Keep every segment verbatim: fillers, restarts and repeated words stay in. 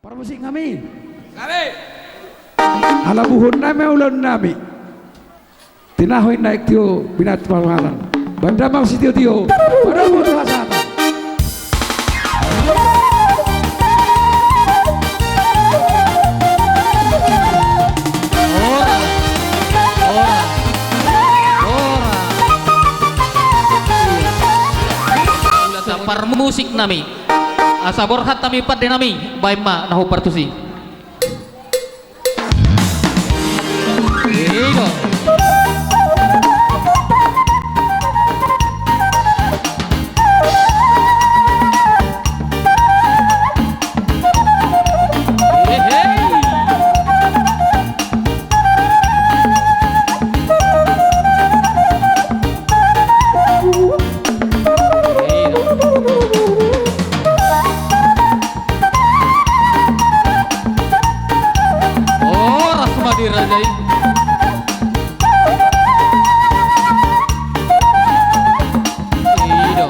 Parmusik nami. Nami. Ala buhon nami, ulaon nami. Tinahu inna aek tio, binat parmalan. Baen damang sitio-tio, padamu tu hasahatan. Ora, ora, ora. Parmusik nami. Asa borhat nami, pande nami, baen ma na hombar tusi. I do. Horas ma di raja i. I do.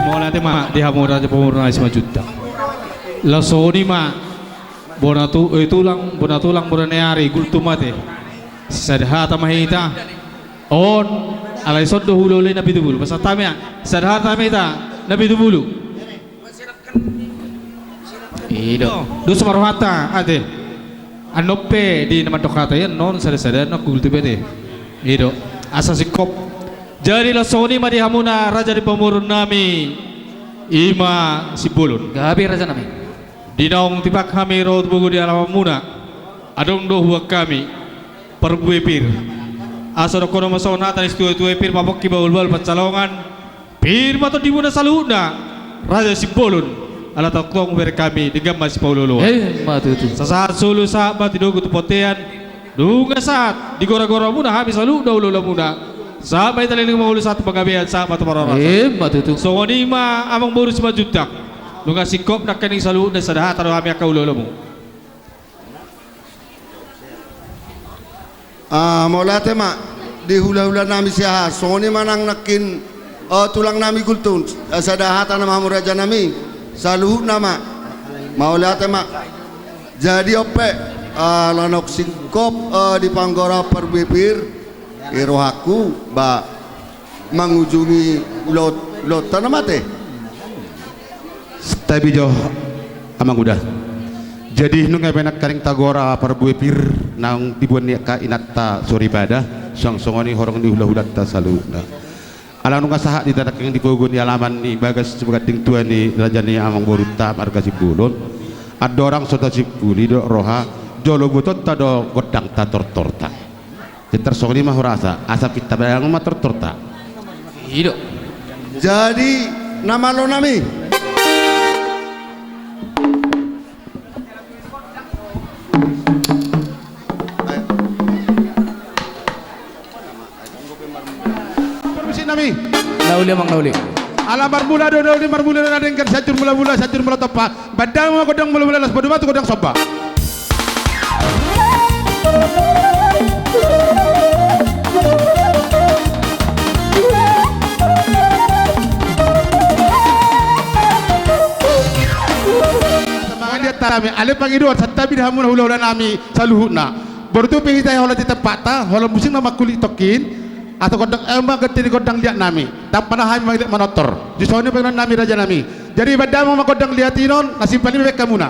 Mauliate ma di hamu raja pamoruon nami Simanjuntak. Laos songon i ma bona tu, eh, tulang, bona tulang, bona ni ari, gultu mate. Sisada hata ma hita. On, alai son do huula-huula i na pitu pulu. Pasahat hami, sisada hata ma hita na pitu pulu. I do. Dos ma rohanta ate. Annon pe di na mandok hata i annon sada-sada annon gultu pe ate. I do. Asa singkop. Jadi laos songon i ma di hamuna raja di pamoruon nami, i ma Simbolon. Gabe raja nami. Di naung tipak hami ro tu bogu di alamanmuna, adong do huboan hami parbue pir. Asa dohonon ma songon hata ni situa-tua i, pir ma pongki, bahul-bahul pansalongan. Pir ma tondimuna saluhutna, raja Simbolon. Ala tongtong hubereng hami denggan ma sipaolo-oloan. Emma tutu. Sahat solu sahat ma tu togu tu bontean. Nunga sahat di gora-goramuna hami saluhutna, ula-ulamuna. Sahat ma hita leleng mangolu, sahat panggabean, sahat ma tu parhorasan. Emma tutu. Songon i ma amang boru Simanjuntak. Nunga singkop nangkining saluhutna, sada hata do hami angka hulahulamuna. Ah, mauliate ma di hulahulanami Siahaan. Songon i ma nang nangkin, eh, tulangnami Gultom. Eh, sada hata nama hamu rajanami. Saluhutna ma. Mauliate ma. Jadi on pe, eh, ala naung singkop, eh, di panggora parbue pir, i rohangku, ba, mangujungi lot, lotta na mate. Santabi jo, amang uda. Jadi nunga be nangkaning tagora parbue pir naung diboan ni angka inanta soripada, suang songon i horong ni hulahulanta saluhutna. Ala nunga sahat hita nangkaning di pogu ni alaman ni bagas sibaganding tua ni raja ni amang borunta marga Simbolon. Andorang so tasimpuli do roha, jolo botoonta do gondangta tortorta. Pintor songon i ma hurasa, asa pinta bayangon ma tortorta. I do. Jadi, na malonami. Parmusiknami. Na uli amang, na uli. Ala marmula do na uli, marmula do na denggan, sianjur mulamula, sianjur mula tompa. Bahen damang ma gondang mulamula, laos padomu ma tu gondang somba. Mangaliat hami, ale pangidoan, santabi do hamuna hulahulanami saluhutna. Boru tupi hita holan di tempatna, holan musik na mangkulik tongkin, atau gondang, eh, ma ganti ni gondang liat nami. Ndang pala hami mangiliat manortor. Dison i pangidoan nami raja nami. Jadi bahen damang ma gondang liat i non, na simpel i ma bahen hamuna.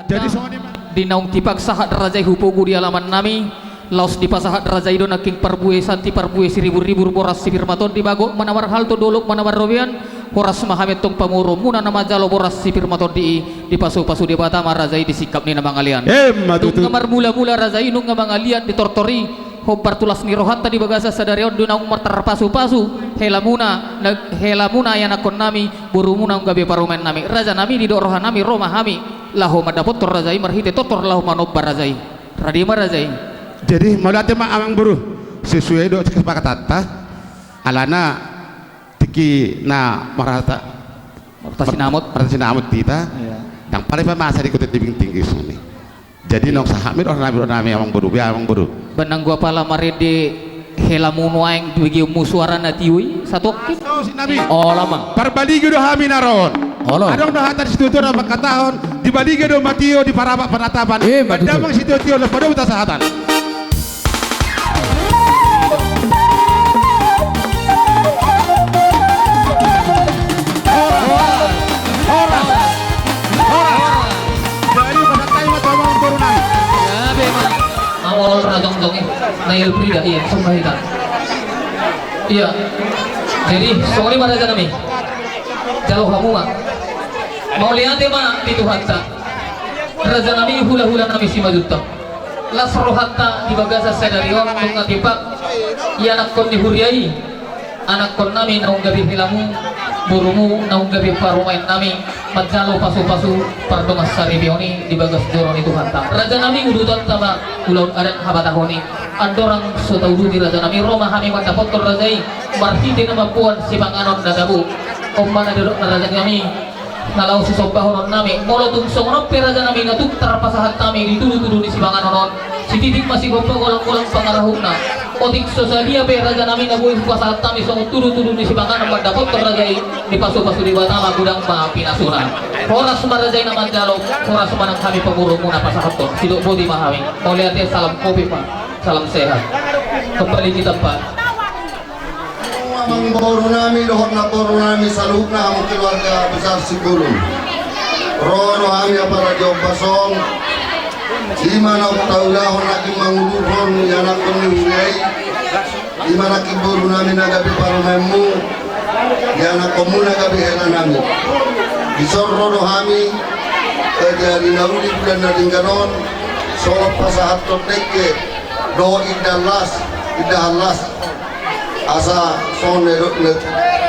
Jadi songon i ma. Di naung tipak sahat raja i hu pogu di alaman nami, laos dipasahat raja i do nangkin parbue santi, parbue siriburribur, boras sipir ma tondi, bagot ma na marhalto, dolok ma na marrobean, horas ma hami antong pamoruonmuna na manjalo boras sipir ma tondi i, dipasupasu Debata ma raja i di singkap ni na mangalean. Emma tutu. Nunga marmulamula raja i, nunga mangaliat di tortor i, hombar tu las ni rohanta di bagasan sadari on di naung martarpasupasu helamuna, na, helamuna ianakkon nami, borumuna naung gabe parumaen nami. Raja nami, didok roha nami, ro ma hami laho mandapothon raja i marhite tortor laho manomba raja i. Rade ma raja i. Jadi mauliate ma amang boru, sesuai do kesepakatanta, alana tingki na marhata, marhata sinamot. Marhata sinamot hita. Iya. Ndang pala i pamasa di Kota Tebing Tinggi songon i. Jadi naung sahat ma i do roha nami, roha nami amang boru, be amang boru. Ba nanggo apala marende helamu nuaeng, dibegeonmu suara na tio i satongkin. Musik nami. Olo amang. Parbalige do hami na ro on. Olo. Adong do hata di situatua na mangkatahon, dibalige do matio, diparabak panatapan. Emma tutu. Bahen damang sitiotio, laos padomu tu hasahatan. Horas, horas, horas. Jadi pasahat hami ma tu amang boru nami. Iya be ma. Awal raja jongjong i, na Elfrida, iya, songon hita. Iya. Jadi songon i ma raja nami. Jalo hamu ma. Mauliate ma di Tuhanta. Raja nami, hulahula nami Simanjuntak. Las rohanta di bagasan sadari on nunga tipak ianakkon ni huria i, anakkon nami naung gabe helamu, borumu naung gabe parumaen nami, manjalo pasupasu pardongan saripeon i di bagas joro ni Tuhanta. Raja nami, udutanta ma ulaon adat habatahon i. Andorang so tauduti raja nami, ro ma hami mandapothon raja i marhite na mamboan sipanganon na tabo. On ma na didok na raja nami. Na laho sisombahonon nami, molo tung songon on pe raja nami na tung tarpasahat hami di tudutudu ni sipanganon on, sititik ma sigompa, golanggolang pangarahutna. Otik so sadia pe raja nami na boi hupasahat hami songon tudutudu ni sipanganon mandapothon raja i, dipasupasu Debata ma, godang ma pinasuna. Horas ma raja i na manjalo, horas ma nang hami pamoruonmuna pasahathon. Sidok boti ma hami. Mauliate, salam kopi ma. Salam sehat. Kembali kita, Pak. Amang boru nami dohot namboru nami saluhutna, hamu keluarga besar Simbolon. Ro do hami apala di ombas on. I ma na taulahon nangkin mangudurhon ianakkon ni huria i. I ma nangkin boru nami na gabe parumaenmu. Ianakkonmu na gabe hela nami. Dison ro do hami, eh, di ari na uli bulan na denggan on, songon pasahathon dengke Dohot indahan las, indahan las. Asa songon na nidok,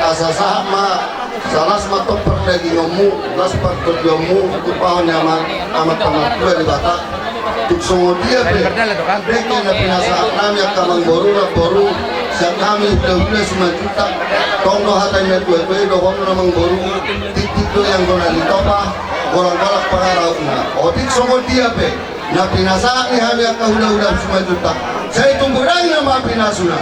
asa sahat ma, asa las ma tong pardagingonmu, las partondionmu, tumpahon ni Ama, Amanta Martua Debata. Tung songon dia pe dengke na pinasahat nami angka amangboru, namboru, sian hami hulahula Simanjuntak, tong do hata ni natuatua i dohonon, amangboru, tingting do i anggo na lintopa, golanggolang pangarahutna. Otik songon dia pe na pinasahat ni hami angka hulahula Simanjuntak, sai tung godang nama pinasuna.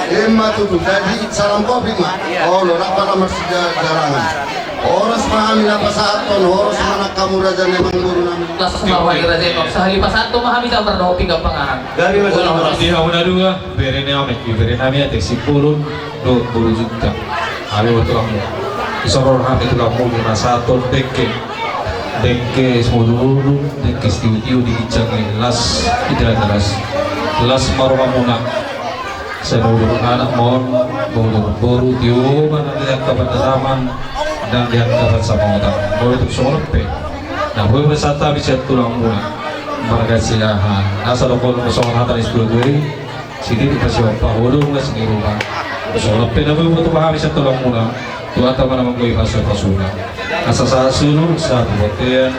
Ima tutu, jadi salam kopi ma. Olo, rap ma na marsijarahan. Horas ma hami na pasahathon, horas ma nang hamu raja ni amangboru nami. Las ma roha ni raja i, sahali pasahathon ma hami, asa mardopi gampang aha. Horas. Di hamu na dua, bere nami, bere nami Atik Simbolon dohot boru Juntak. Hami ma tulang, dison ro hami tulangmu, na pasahathon dengke. Dengke simudurudur, dengke sitiotio di ginjang ni las, indahan las. Las ma rohamuna. Sai maudur anak ma on, maudur boru, tio ma nang di angka pandaramon, nang di angka pansamotan. Molo tung songon on pe, na boi pasahat hami sian tulangmuna marga Siahaan. Asa dohonon ma songon hata ni situatua i, sititi ma siompa, hodo ma siniruma. Songon on pe na boi pasahat hami sian tulangmuna, Tuhanta ma na manggohi pasupasuna. Asa sahat solu, sahat tu bontean,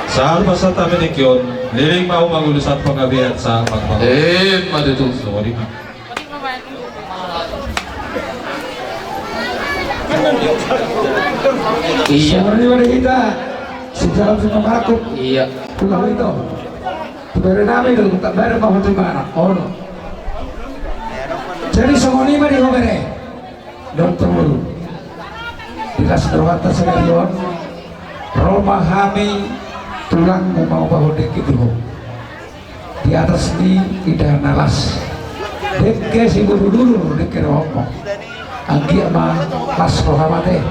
sahat pasahat hami dengke on, leleng ma hamu mangolu sahat panggabean, sahat panggabean. Ima tutu. Songon i ma. Iya. Songon i ma di hita. Sejalan sama aku. Iya. Tulang itu. Tu bere nami do, tak bere ma hotu mana. Ono. Jadi songon i ma di ho bere. Doktor Boru. Di las ni rohanta sadari on, ro ma hami tulangmu mangupahon dengke tu ho. Di atas ni indahan na las. Dengke simudurudur, dengke roham. Anggiat ma las roham ate.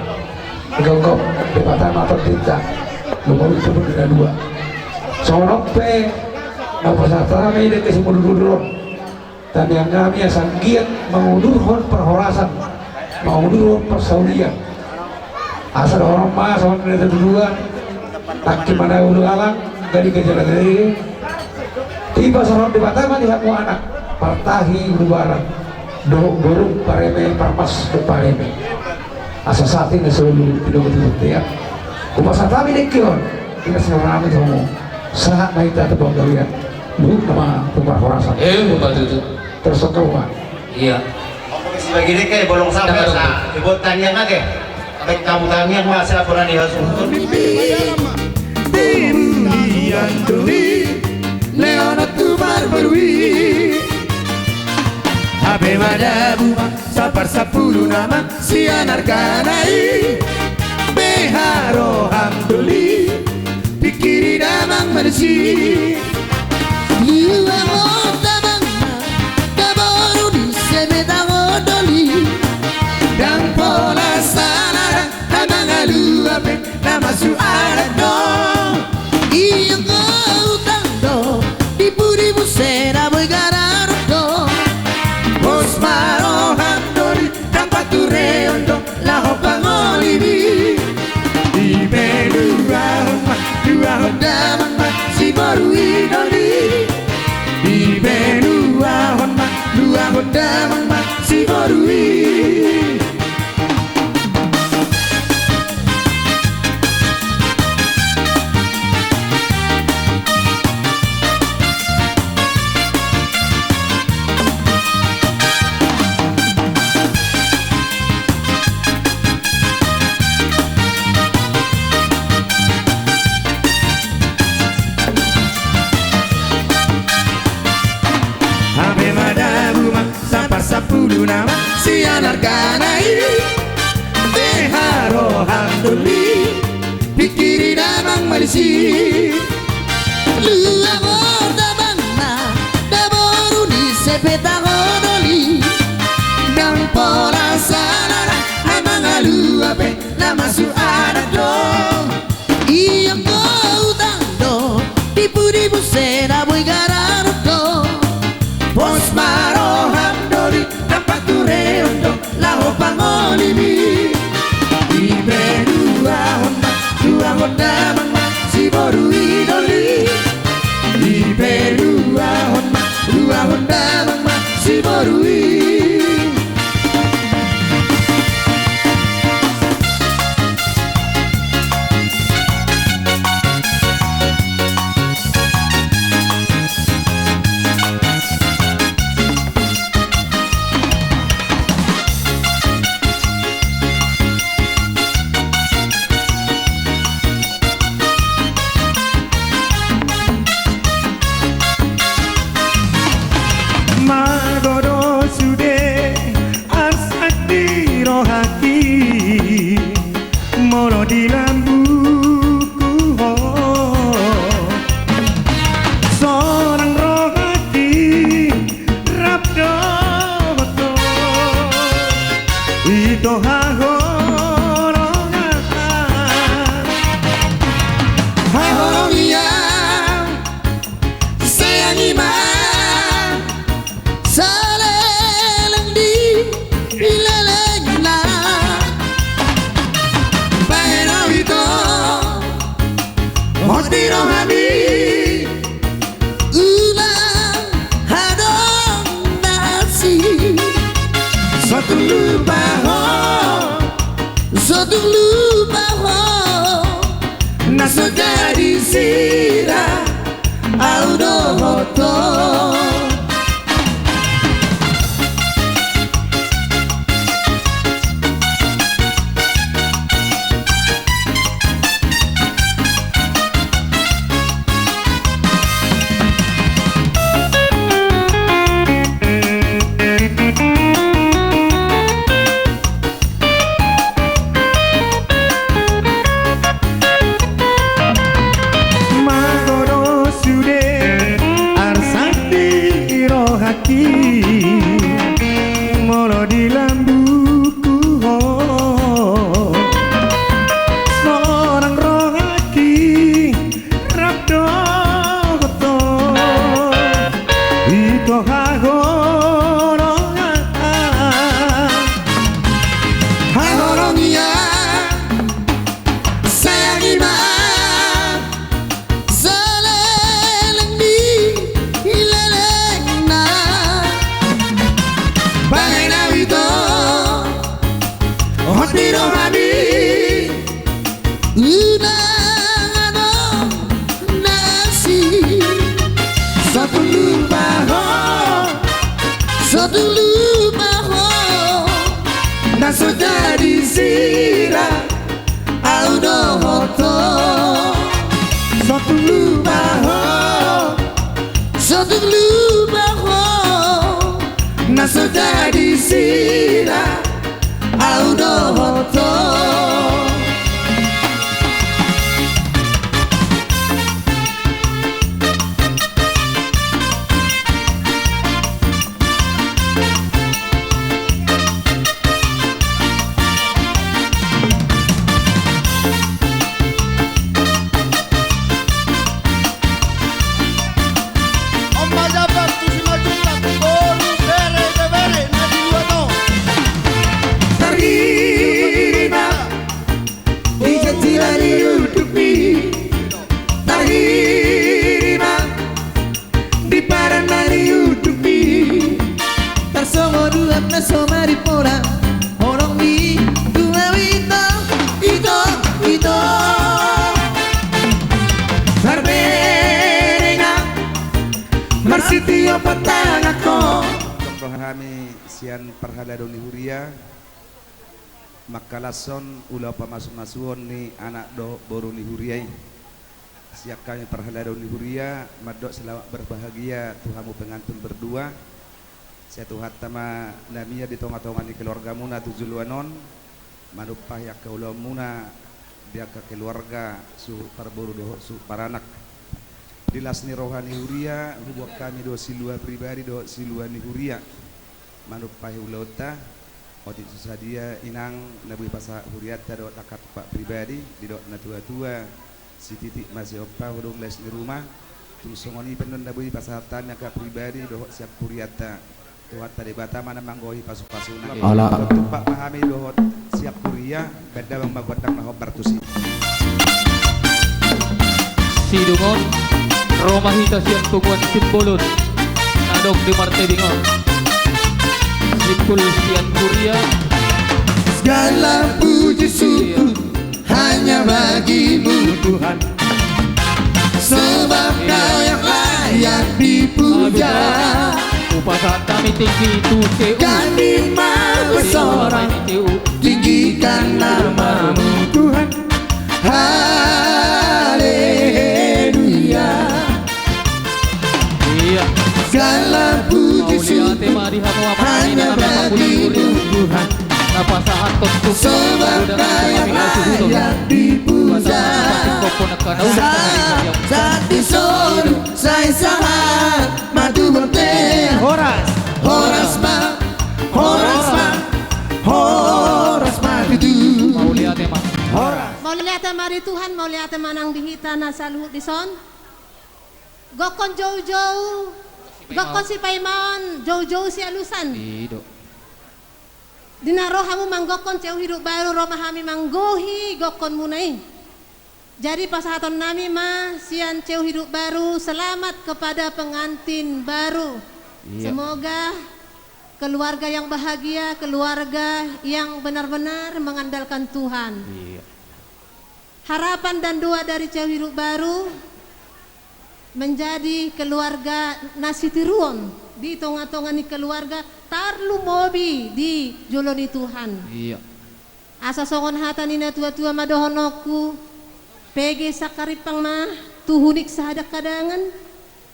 Gomgom Debata ma tondinta. Lumolui tubu di na dua. Songon on pe, na pasahat hami dengke simudurudur on. Tangiang nami asa anggiat mangudurhon parhorasan, mangudurhon parsaulian. Asa dohonon ma songon na nidok ni natuatua, tangki ma na ulalang, gari gajala gari. Dipasahat Debata ma di hamu anak, partahi ulubaran, dohot boru pareme, parmas dohot pareme. Asa sahat i na solu, pinombo tu bontean. Hupasahat hami dengke on, di las ni roha nami tu hamu. Sahat ma hita tu panggabean. Luhut nama tu parhorasan. Eh, lupa tutu. Terus satu rumah. Iya. Oke, sebagai dengke bolong sampai sa. Dibuat tangiang ake. Sampai kamu tangiang ma asa pura ni hasu. Tim Ian Duli, Leona tu Marbarui. Hape madabu ma, sapar sapulu nama. Sian argana i, beha roham doli, pikiri damang manisi. Lua ho damang ma, daboru ni sebeta ho doli. Dang pola salah, damang alua pe, na masuk adat do. Ia kau tando, di pudi muse na boi gararok do. Pos ma roham doli, Dang patureon do laho pangolimi. Dibenuahon ma duahon damang ma siboru i doli. Dibenuahon ma duahon damang ma siboru i. Hape madabu ma sapar sapulu nama sian argana i. Beha roham doli, pikiri damang manisi. Lua ho damang ma, daboru ni sebeta ho doli. Dang pola salah, amang alua pe na masuk adat do. Ia kau tando, di pudi muse na boi gararok do. Pos ma roham doli, dang patureon do laho pangolimi. Dibenuahon ma duahon damang ma siboru i Di lambungku ho, sonang rohangki rap dohot ho. Ito haholongan, haholongan. Sayangi ma saleleng di lelengna. Bahen au ito hot di rohami, unang adong na asing. So tung lupa ho, so tung lupa ho, na so jadi sira au dohot ho. Mago do sude arsak di rohangki, molo di lambungku ho, sonang rohangki rap dohot ho. Ito haholongan, haholongan. Sayangi ma saleleng di lelengna. Bahen au ito hot di rohami, unang adong na asing. So tung lupa ho, so tung lupa ho, na so jadi sira au dohot ho. So tung lupa ho, so tung lupa ho, na so jadi sira au dohot ho. On ma jambar tu si Majuntak, boru, bere, bebere na di luat on. Tarhirima di jajila ni undukmi, tarhirima di paranna ni undukmi. Tarsongon uap na so maripola, holongmi tu au ito, ito, ito. Marberengan marsitio patangan ho. Tong roha hami sian parhalado ni huria mangkalashon ulaon pamasumasuon ni anak dohot boru ni huria i. Sian hami parhalado ni huria mandok selamat berbahagia tu hamu pengantin berdua. Sai Tuhanta ma na mian di tongatonga ni keluargamuna tu joloan on, manumpahi angka ulaonmuna di angka keluarga suhut parboru dohot suhut paranak. Di las ni roha ni huria huboan hami do silua pribadi dohot silua ni huria manumpahi ulaonta. Otik tu sadia inang na boi pasahat hurianta dohot angka tumpak pribadi, didok natuatua, sititik ma siompa hudung les ni ruma. Tung songon i pe annon na boi pasahat hami angka pribadi dohot sian hurianta. Tuhanta Debata ma na manggohi pasupasuna. Ala. Tumpak ma hami dohot sian huria. Baen damang ma gondang na hombar tusi. Sidung on, ro ma hita sian punguan Simbolon na adong di Marteding on. Simpul sian huria. Segala puji syukur hanya bagi-Mu Tuhan, sebab Kau yang layak dipuja. Hupasahat hami tingki tu T U. Kami mau bersorak, tinggikan nama-Mu Tuhan. Haleluya. Iya. Segala puji syukur hanya bagi-Mu Tuhan, sebab Kau yang layak Yang dipuja. Sahat di solu, sai sahat ma tu bontean. Horas. Horas ma, horas ma, horas ma tutu. Mauliate ma. Horas. Mauliate ma di Tuhan, mauliate ma nang di hita na saluhut dison. Gokkon joujou, gokkon sipaimaon, joujou sialusan. I do. Di na ro hamu manggokkon ceu hidup baru, ro ma hami manggohi gokkonmuna i. Jadi pasahatonnami ma sian ceu hidup baru, selamat kepada pengantin baru. Iya. Semoga keluarga yang bahagia, keluarga yang benar-benar mengandalkan Tuhan. Iya. Harapan dan doa dari ceu hidup baru menjadi keluarga na sitiruon di tonga-tonga ni keluarga, tarlumobi di jolo ni Tuhan. Iya. Asa songon hata ni na tua-tua ma dohononku, pege sangkarimpang ma tu hunik sahadang-hadangan,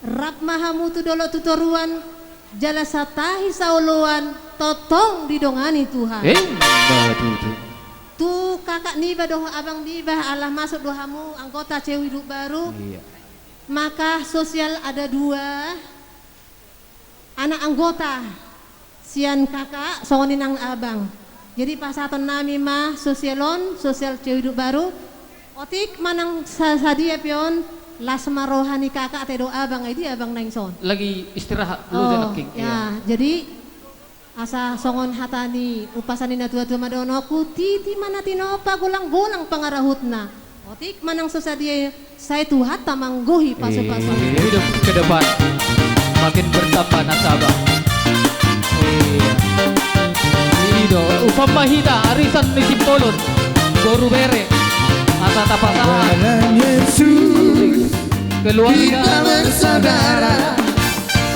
rap ma hamu tu dolok tu toruan, jala satahi saoloan, tongtong didongani Tuhan. Eh, betul, betul. Tu kakak niba dohot abang niba, ala masuk do hamu anggota ceu hidup baru. Iya. Maka sosial ada dua anak anggota sian kakak, songon i nang abang. Jadi pasahatonnami ma sosial on, sosial ceu hidup baru. Otik manang sa-, sadia pe on, las ma roha ni kakak, ate do abang, ai dia abang naeng son. Lagi istirahat, lu. Oh, jangan king. Ya, iya. Jadi asa songon hata ni umpasa ni na tua-tua ma dohononku, titi ma na tinompa, golang-golang pangarahutna. Otik manang so sadia, sai Tuhanta manggohi pasu-pasu. Iya, hidup ke depan makin bertambah nasaba. Iya. I do, umpama hita arisan ni Simbolon boru bere, asa tapasahat. Dalam Yesus keluarga kita bersaudara.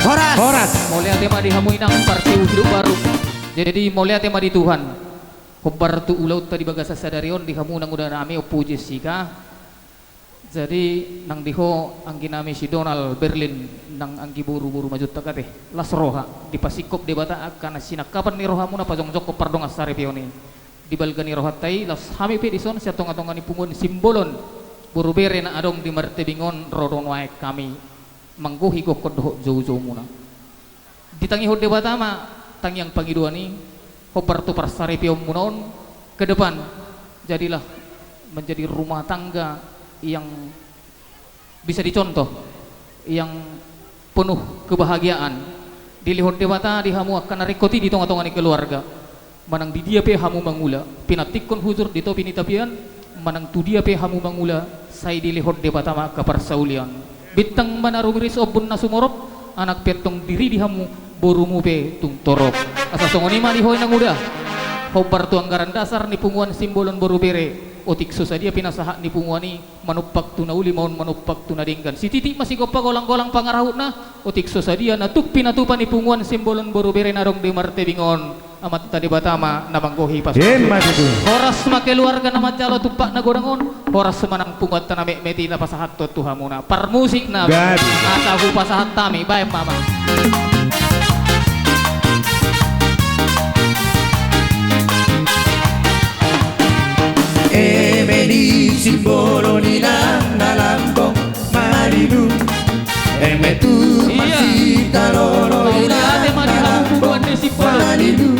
Horas. Horas. Mauliate ma di hamu inang, parceu hidup baru. Jadi mauliate ma di Tuhan. Hombar tu ulaonta di bagasan sadari on di hamu nanguda nami, Ompu Jessica. Jadi nang di ho angginami si Donald Berlin, nang anggi boru, boru Majuntak ate. Las roha, dipasingkop Debata angka na sinangkapan ni rohamuna, pajongjongkon pardongan saripeon i di balga ni rohanta i. Las hami pe dison sian tonga-tonga ni punguan Simbolon boru bere na adong di Martebing on, ro do nuaeng hami manggohi gokkon dohot joujoumuna. Ditangihon Debata ma tangiang pangidoan i, hombar tu parsaripeonmuna on ke depan, jadilah menjadi rumah tangga yang bisa dicontoh, yang penuh kebahagiaan. Dilehon Debata di hamu angka na ringkot i di tonga-tonga ni keluarga. Manang di dia pe hamu mangula, pinantikkon hujur di topi ni tapian, manang tu dia pe hamu mangula, sai dilehon Debata ma angka parsaulian. Bintang ma na rumiris, ombun na sumorop, anak pe antong diridi hamu, borumu pe tung torop. Asa songon i ma di ho inanguda. Hombar tu anggaran dasar ni punguan Simbolon boru bere, otik so sadia pinasahat ni punguan i, manumpak tu na uli maol manumpak tu na denggan. Sititi ma sigompa, golang-golang pangarahutna, otik so sadia na tuk pinatupa ni punguan Simbolon boru bere na adong di Martebing on, Amanta Debata ma na manggohi pasu-pasu. Emma tutu. Horas ma keluarga na manjalo tumpak na godang on, horas ma nang punguanta na metmet i, na pasahathon tu hamuna. Parmusik na. Gadu. Asa hupasahat hami, baen ma, Amang. Eme di Simbolon inang na lambok malilu, eme tu Marsitalolo inang na lambok malilu.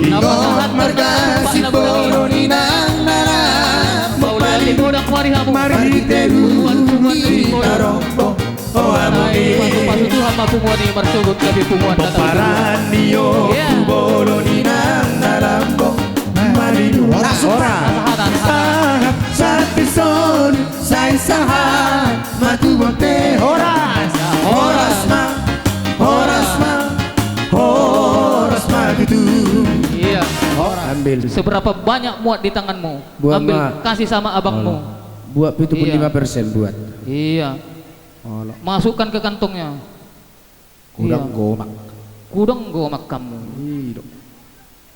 Ingot marga Simbolon inang na lambok malilu, marhite luhut ni tarombo. O hamu i. Pasu-pasu Tuhan ma punguan i, marsogot gabe punguan na tangkas. Pomparan ni ompu bolon inang na lambok malilu. Horas, horas. Sahat, sahat. Sahat, sahat, sahat, sai sahat ma tu bonte. Horas. Horas ma, horas ma, horas ma tutu. Iya. Horas. Ambil. Seberapa banyak muat di tanganmu? Buat, ambil, ma. Kasih sama abangmu. Alah. Buat pitu puluh lima persen buat. Iya. Alah. Masukkan ke kantongnya. Godang gomak. Godang gomak hamu. Iya.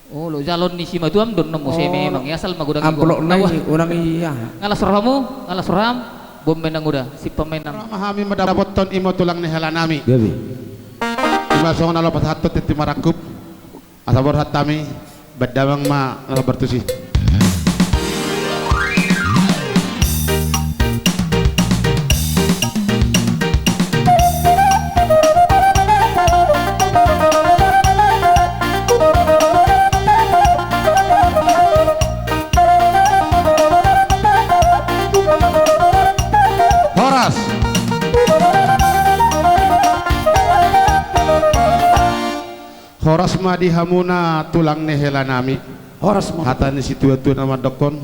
Olo, jalo ni simatuam do on muse memang, ya, asal ma godang i. Amplop nai, unang i aha. Nga las rohamu, nga las roham, boan ma inanguda, simpang ma inang. Ro ma hami mandapothon imo tulang ni hela nami. Gabe. Ima songon na laho pasahathon tintin marangkup. Asa borhat hami, baen damang ma na lambar tusi. Horas ma di hamuna tulang ni hela nami. Horas ma. Hata ni situatua na mandokkon,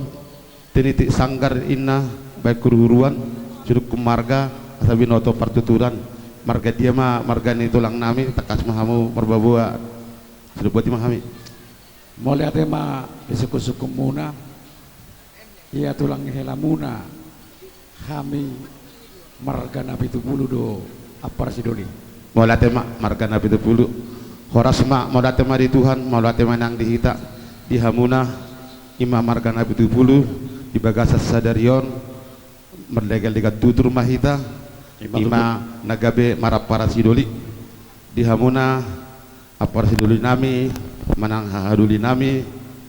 tinitik sanggar inna baen huruhuruan, sudungkun marga, asa binoto partuturan. Marga dia ma marga ni tulang nami, tangkas ma hamu marboaboa. Sudah buat ma hami. Mauliate ma di sungkunsungkunmuna. Ia tulang ni helamuna, hami marga Napitupulu do, Ampara Sidoli. Mauliate ma marga Napitupulu. Horas ma, mauliate ma di Tuhan, mauliate ma nang di hita, di hamuna, i ma marga Napitupulu, di bagasan sadari on, marlegellegan tutur ma hita, i ma tutur. I ma na gabe marampara sidoli. Di hamuna, Ampara Sidoli nami, manang hahadoli nami,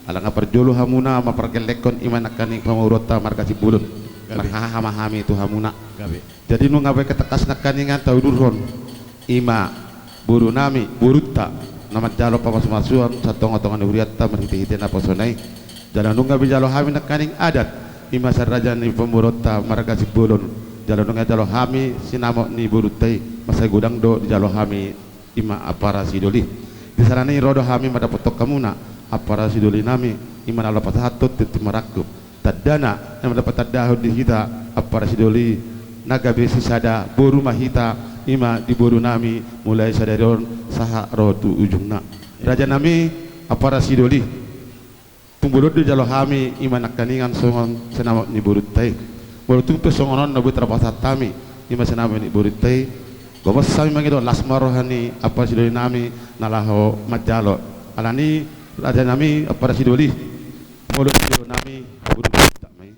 ala nga parjolo hamuna mampargellenghon i ma nangkaning pamoruonta marga Simbolon. Gabe. Marhaha ma hami tu hamuna. Gabe. Jadi nunga baen hatangkas nangkaningan taudurhon, i ma boru nami, borunta, na manjalo pamasumasuon sian tongatonga ni hurianta marhitehite naposona i. Jala nunga be dijalo hami nangkaning adat, i ma sian raja ni pamoruonta marga Simbolon. Jala nunga dijalo hami sinamot ni borunta i, mansai godang do dijalo hami, i ma Ampara Sidoli. Di sana ni ro do hami mandapothon hamuna, Ampara Sidoli nami, i ma na laho pasahathon tintin marangkup. Tandana, na mandapothon tandahon di hita, Ampara Sidoli, na gabe sisada boru ma hita, i ma di boru nami, mulai sadari on sahat ro tu ujungna. Raja nami, Ampara Sidoli. Tung molo dijalo hami, i ma nangkaningan songon sinamot ni borunta i. Molo tung pe songon on na boi tarpasahat hami, i ma sinamot ni borunta i. Gomos hami mangido las ma roha ni Ampara Sidoli nami na laho manjalo. Alani raja nami Ampara Sidoli. Molo dijalo nami, boru borunta ma i.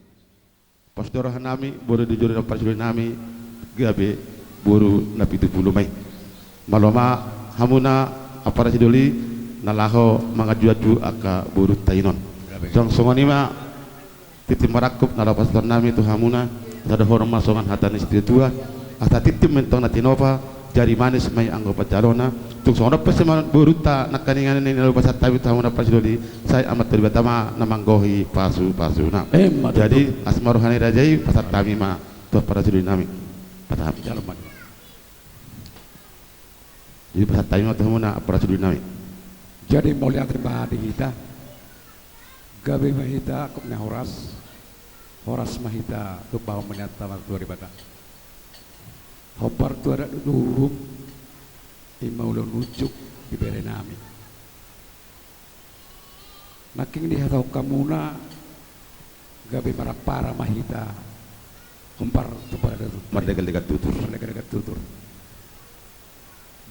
Pos do roha nami, boru dijalo Ampara Sidoli nami, gabe boru Napitupulu ma i. Malo ma hamuna Ampara Sidoli, na laho manganjuanju angka borunta i non. Gabe. Songon, songon i ma tintin marangkup na laho pasahaton nami tu hamuna, asa dohonon ma songon hata ni situatua, asa tintin ma i tong na tinopa, jari manis ma i anggo panjalona. Tung songon on pe sinamot borunta nangkaningan i na laho pasahat hami tu hamuna Ampara Sidoli, sai Amanta Debata ma na manggohi pasupasuna. Emma tutu. Jadi, las ma roha ni raja i, pasahat hami ma tu Ampara Sidoli nami. Pasahat. Jalo ma. Jadi, pasahat hami ma tu hamuna Ampara Sidoli nami. Jadi, mauliate ma di hita. Gabe ma hita angkup ni horas. Horas ma hita tumpahon ma nian tu Amanta Debata. Hombar tu adat dohot uhum, i ma ulaon unjuk di bere nami. Nangkin dihatahon hamuna, gabe marampara ma hita, hombar tu paradaton. Marlegellegan tutur. Marlegellegan tutur.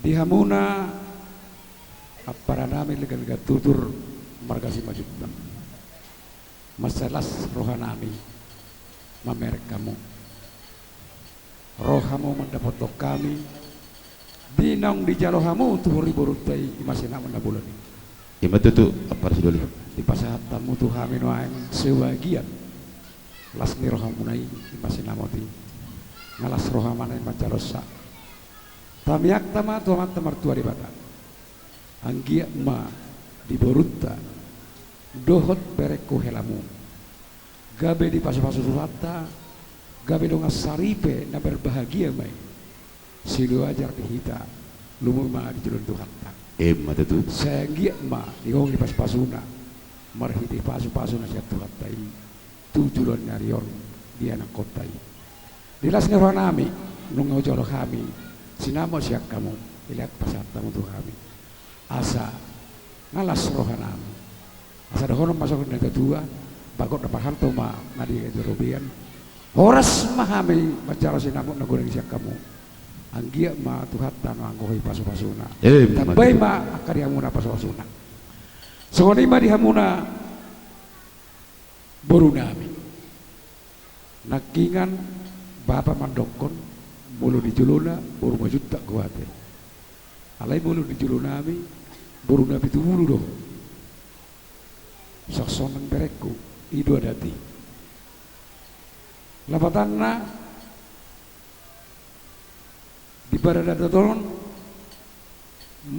Di hamuna, ampara nami legellegan tutur, marga Simanjuntak. Mansai las roha nami mamereng hamu. Ro hamu mandapothon hami, di naung dijalo hamu tu huriborunta i, i ma sinamot na bolon i. I ma tutu, Ampara Sidoli. Dipasahat hamu tu hami nuaeng sebagian las ni rohamuna i, i ma sinamot i. Nga las roha ma nami manjalo sa. Tamiangta ma tu Amanta Martua Debata. Anggiat ma di borunta dohot berengku helamu, gabe dipasupasu Tuhanta, gabe dongan saripe na berbahagia ma i. Siloajar di hita, lumobi ma di jolo ni Tuhanta. Emma tutu. Sai anggiat ma digogoi pasupasuna, marhite pasupasu na sian Tuhanta i, tu joloan ni ari on di anakkonta i. Di las ni roha nami, nunga hujalo hami sinamot sian hamu, dilehon pasahat hamu tu hami. Asa nga las roha nami. Asa dohonon ma songon na tuatua, bagot na parhalto ma na di gabe robean. Horas ma hami manjalo sinamot na godang sian hamu. Anggiat ma Tuhanta na manggohi pasupasuna. Emma tutu. Tambai ma angka di hamuna pasupasuna. Songon i ma di hamuna boru nami. Nangkiningan bapa mandokkon, molo di jolona boru Manjuntak do ate. Alai molo di jolo nami boru Napitupulu do. Songon i nang berengku, i do adat i. Lapatanna, di paradaton on,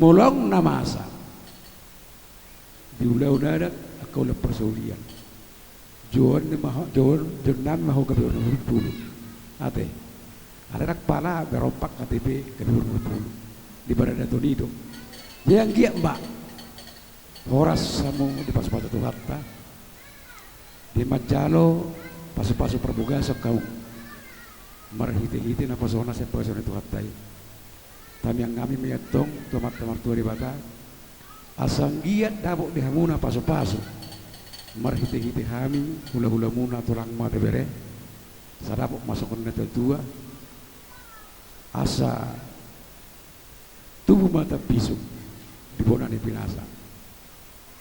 molo adong na masa di ulaon adat, angka ulaon parsaulian, joan ni ma ho, joan, joan nami ma ho gabe boru Napitupulu. Ate. Alai ndang pala berompak K T P gabe boru Napitupulu. Di paradaton i do. Jadi anggiat ma Horas hamu dipasupasu Tuhanta, di manjalo pasupasu parbogason hamu, marhitehite naposona sian bagasan ni Tuhanta i. Tamiang hami ma i antong tu Amanta Martua Debata, asa anggiat dapot di hamuna pasupasu, marhitehite hami hulahulamuna tulang ma ate bere, asa dapot ma songon natuatua, asa tubu ma tambisuk di bona ni pinasa.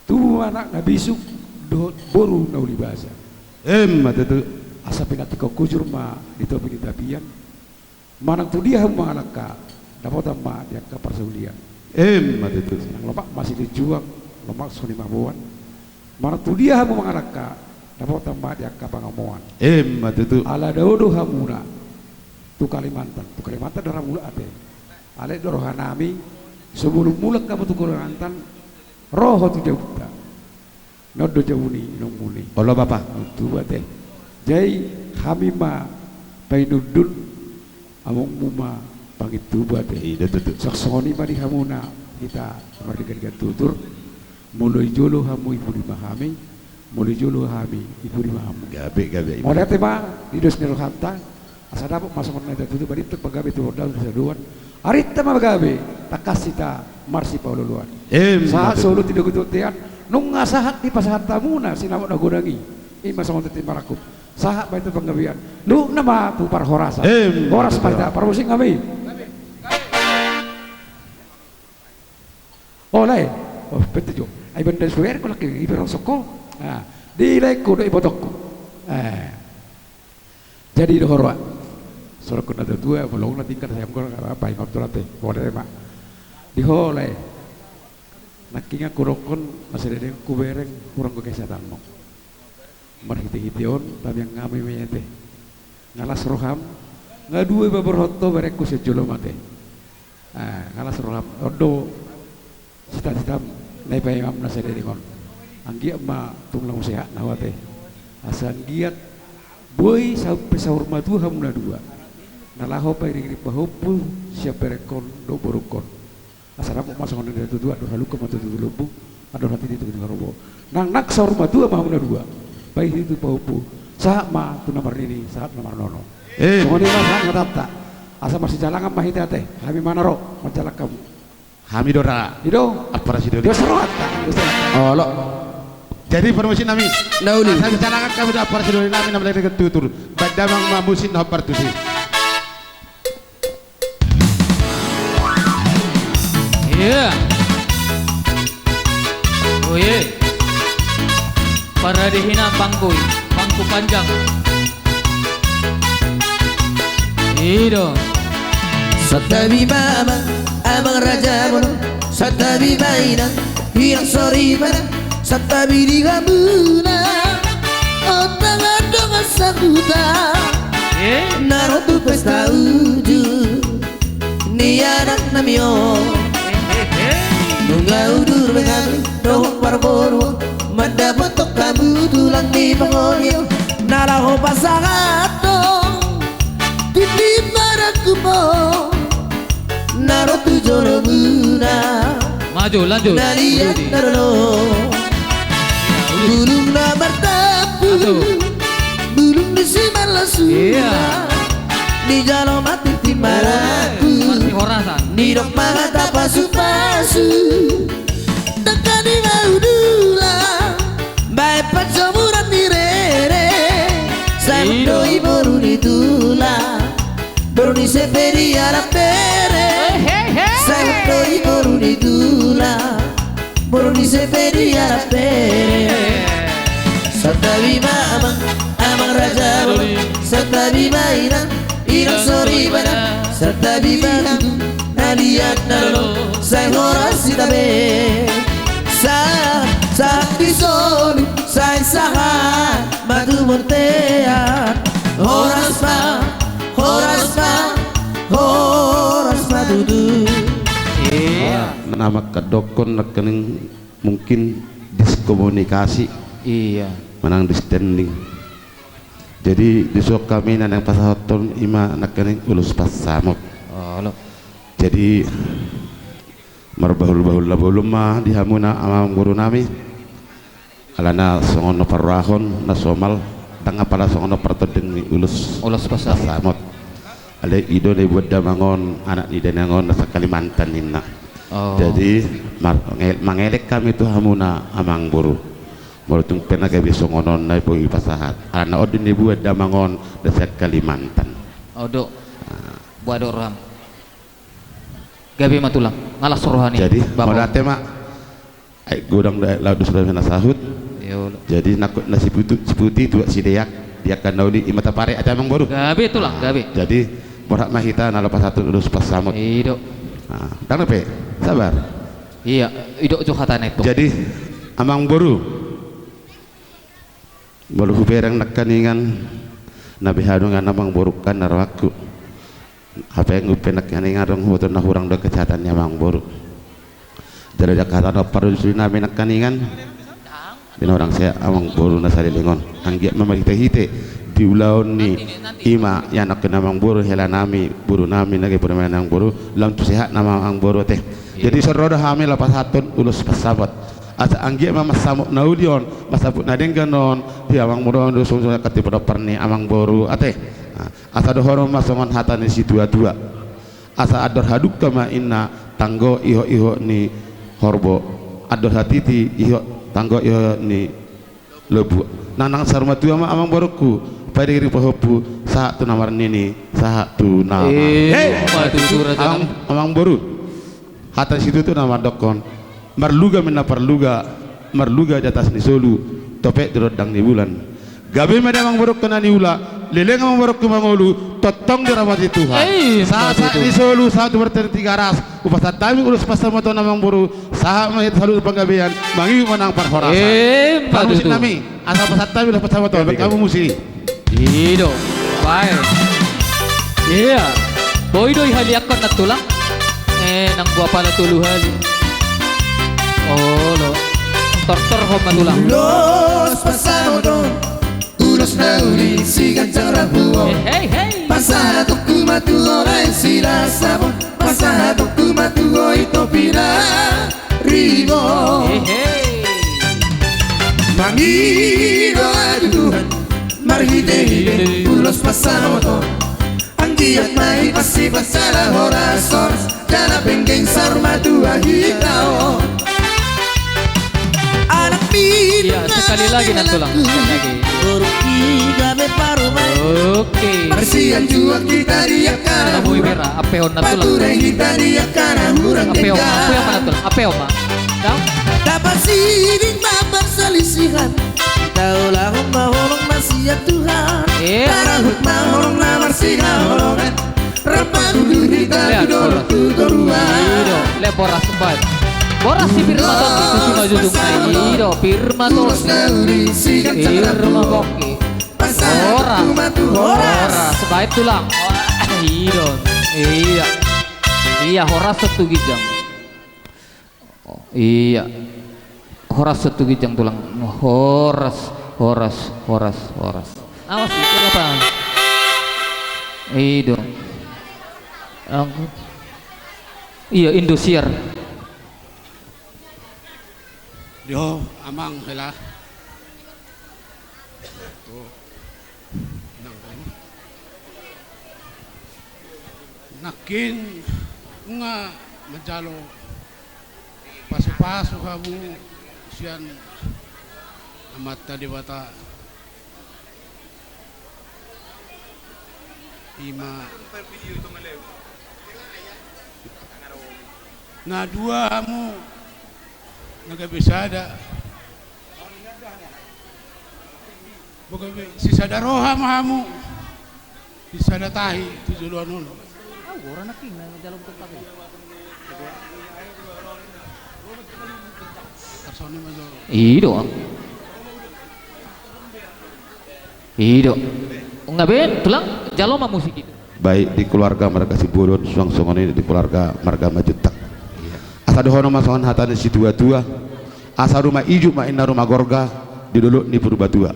Tubu ma anak na bisuk dohot boru na uli basa. Emma tutu. Asa pinantikhon hujur ma di topi ni tapian. Manang tu dia hamu mangalangka, dapotan ma di angka parsaulian. Emma tutu. Nang lomak ma silinjuang, lomak songon i ma boan. Manang tu dia hamu mangalangka, dapotan ma di angka pangomoan. Emma tutu. Ala dao do hamuna tu Kalimantan, tu Kalimantan do ra mulak ate. Alai do rohanami, sebelum mulak hamu tu Kalimantan, ro ho tu jabunta. Na on do jabu ni inongmuna i. Olo bapa. Tubu ate. Jadi hami ma painundun, amongmu ma pangintubu ate. I do tutu. Songon i ma di hamuna hita mardenggan tutur. Molo di jolo hamu i pudi ma hami, molo di jolo hami i pudi ma hamu. Gabe, gabe. Mauliate ma di dos ni rohanta, asa dapot ma songon na tutu, barita pagabe tu hordalan tu sadoan. Arinta ma gabe, tangkas hita marsipaolooloan. Emma tutu. Sahat solu tindaku tu tean, nunga sahat dipasahat hamuna sinamot na godang i. I ma songon tintin marangkup. Sahat ma i tu panggabean. Luhutna ma tu parhorasan. Emma tutu. Horas ma hita, parmusik hami. O lae. O, pete jo. Ai banda suer ko laki iberosok ko. Ah, di laengku do ibotongku. Ah. Jadi do ho roa. Songon na tuatua, molo na tinggal saya mengko apa ingot tu rate. Boleh ma. Di ho lae. Nangkin hudokkon na sadedengku bereng hurang go kesatanmu. Marhitehite on tamiang hami ma i ate. Nga las roham, nga dua iba borhat ho berengku sian jolo ma ate. Ah, nga las roham, on do cita-citam na ipaimam na sadedeng on. Anggiat ma tung lam sehat na ho ate. Asa anggiat boi sampe saur matua hamu na dua. Na laho pairingiring pahompu sian berengkon dohot borungkon. Asa dapot ma songon na tuatua, andor halumpang ma tutu lombu, andor hatiti tu ginjang ni horbo. Nang, nang saur matua ma hamu na dua. Paihut tu pahompu, sahat ma tu na marnini, sahat na marnono. Eh. Songon i ma sahat ma tanta. Asa marsijalangan ma hita ate, hami ma na ro, marjalang hamu. Hami do ra. I do. Ampara sidoli. Dos rohanta, dos rohanta. Olo. Jadi parmusik nami. Na uli. Asa marsijalangan hamu tu ampara sidoli nami na mardenggan tutur. Baen damang ma musik na hombar tusi. Iya. Oh, iya. Parade hinan pangkoi, pangku panjang. I do. Santabi ma amang, amang raja molo. Santabi ma inang, inang soripada. Santabi di hamuna, on dongan-dongan sahuta. Eh? Na ro tu pesta uju ni anak nami on. Eh, eh, eh. Nunga udur be hami dohot parboru, mandapothon hamu tulang ni pangoli on. Na laho pasahathon tintin marangkup on. Na ro tu jolomuna. Maju, lanjut. Na liat na lolo. Iya, uji. Bulung na martampuk. Satu. Bulung ni simarlasuna. Iya. Dijalo ma tintin marangkup. Marti horasan. Nidok ma hata pasu-pasu. Dangka ni ma udulang. Baen pansomuran ni rere. Sai do i boru ni tulang. Boru ni Sepe di anak bere. Hei, hei, hei. Sai do i boru ni tulang. Boru ni Sepe di anak bere. Santabi ma amang, amang raja molo. Santabi ma inang, inang soripada. Santabi ma tulang na liat na lolo. Sai horas hita be. Sa, sa di solu, sai sahat ma tu bontean. Horas ma, horas ma, horas ma tutu. Iya. Na manghadokhon nangkining mungkin diskomunikasi. Iya. Manang distending. Jadi disuhon hami na naeng pasahathon i ma nangkining ulos pansamot. Olo. Jadi Marbahul-bahul na bolon ma di hamuna amang boru nami. Alana songon na parrohahon na somal, ndang apala songon na partonding ni ulos, ulos pasamot, pasamot. Alai i do na ibuat damang on, anak ni dainang on na sa Kalimantan ninna. Oh. Jadi mar-, nge-, mangelek hami tu hamuna amang boru. Molo tung pe na gabe songon on na boi pasahat. Alana on do na ibuat damang on na sa Kalimantan. Oh, do. Ah. Boa do roham. Gabe ma tulang, nga las roha ni. Jadi, bapa. Mauliate ma. Ai godang da laut dos roha na sahut. Iyo. Jadi, nangkok na siputi, siputi tuak sideak, di angka na uli i ma tapare ate amang boru. Gabe tulang, gabe. Jadi, borhat ma hita na laho pasahat ulos pasamot. I do. Nah, ndang dope, sabar. Iya, i do jo hatana itu. Jadi, amang boru. Molo hubereng nangkaningan, na beha do nga amang boru kan na rohangku. Hape nga pe nangkaningan adong huboto na hurang do kesehatan ni amang boru. Jala di angka hata na parjolo nami nangkaningan, binoto hurang sehat amang boru na saleleng on. Anggiat ma marhite-hite di ulaon ni i ma ianakhon ni amang boru, hela nami, boru nami na gabe boru nami amang boru, lam tu sehat nama amang boru ate. Jadi, dison ro do hami laho pasahathon ulos pansamot. Asa anggiat ma mansamot na uli on, mansampuk na denggan on, di amang boru on, di suhut-suhut angka tipe dompar ni amang boru ate. Nah, asa dohonon ma songon hata ni situa-tua. Asa andor hadungka ma inna tanggo ihot-ihot ni horbo. Andor hatiti ihot tanggo ihot ni lombu. Nang, nang saur matua ma amang borungku, pairing-iring pahompu, sahat tu na marnini, sahat tu na mar-, eh, hei! Amang, amang boru. Hata ni situa-tua na mandokkon, marluga ma inna parluga, marluga di atas ni solu, topet di rondang ni bulan. Gabe ma di amang borungku na niula, leleng amang borungku mangolu, tongtong diramoti Tuhan. Eh, sahat-sahat ni solu, sahat tu martiri Tigaras, hupasahat hami ulos pansamoton amang boru, sahat ma hita saluhut panggabean, mangihut ma nang parhorasan. Eh, hamu musik nami, asa pasahat hami ulos pansamoton, hamu musik. I do. Bae. Iya. Boi do ihaliangkon na tulang. Eh, nang boa pala tolu hali. Olo. Tortor ho ma tulang. Ulos pansamoton, ulos na uli si ganjang rambu on. Eh, hei, hei. Pasahatonku ma tu ho na silas Sabon. Pasahatonku ma tu ho i topi na ribot. Hehe. Mangido Tuhan marhite-hite ulos pansamoton. Anggiat ma i parsipasada horas-horas, jala penggeng saur matua hita on. Anak ni, iya, sekali lagi nang tulang. Sekali lagi. Oke. Marsianjuan hita di angka na hurang. Ampehon nang tulang. Pature hita di angka na hurang. Ampehon, ampehon ma nang tulang. Ampehon ma. Dapot siding ma parsalisihan. Taulahon ma holong na sian Tuhan. Iya. Tarahut ma holong na marsihaholongan. Rap ma tutu hita tu dolok tu toruan. I do, lep boras baen. Boras si Pirmaton, tu si Manjujung. I do, Pirmaton. Pirmaton. Horas. Horas. Baen tulang. I do. Iya. Iya, horas tu ginjang. Iya. Horas tu ginjang tulang. Horas, horas, horas, horas. Awas, itu apa? I do. Iya, Indosiar. Di ho, amang, hela. Nangkin nunga manjalo pasu-pasu hamu sian Amanta Debata. Ima na dua hamu na gabe sada. Boha be, sisada roha ma hamu, sisada tahi tu joloan on. I do. I do. Nunga be, tulang, jalo ma musik i. Baik di keluarga marga Simbolon, suang songon i di keluarga marga Manjuntak. Asa dohonon ma songon hata ni situa-tua. Asa ruma ijuk ma inna ruma gorga di dolok ni Purbatua.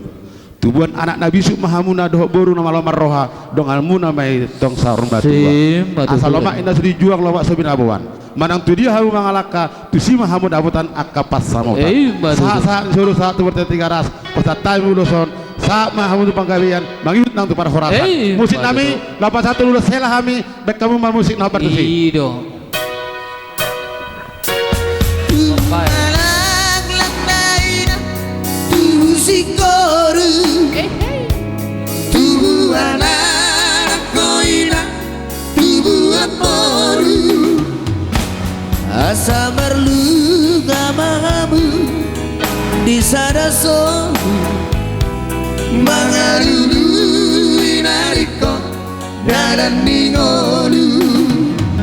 Tubuan anak na bisuk ma hamuna dohot boru na malo marroha, donganmuna ma i tong saur matua. Asa lomak inna so dijual, lomak so binaboan. Manang tu dia hamu mangalangka, tusi ma hamu dapotan angka pansamotan. Ima tutu. Sahat, sahat ni solu, sahat tu bontean Tigaras, pasahat hami ulos on, sahat ma hamu tu panggabean, mangihut nang tu parhorasan. Ima tutu. Musik nami, laho pasahathon ulos hela hami, baen hamu ma musik na hombar tusi. I do. Baik. Tubu anak laina, tubu singkoru. Eh, eh. Tubu anak laina, tubu amangboru. Asa marlunga ma hamu di sada sobu, mangalului na ringkot dalan ni ngolu.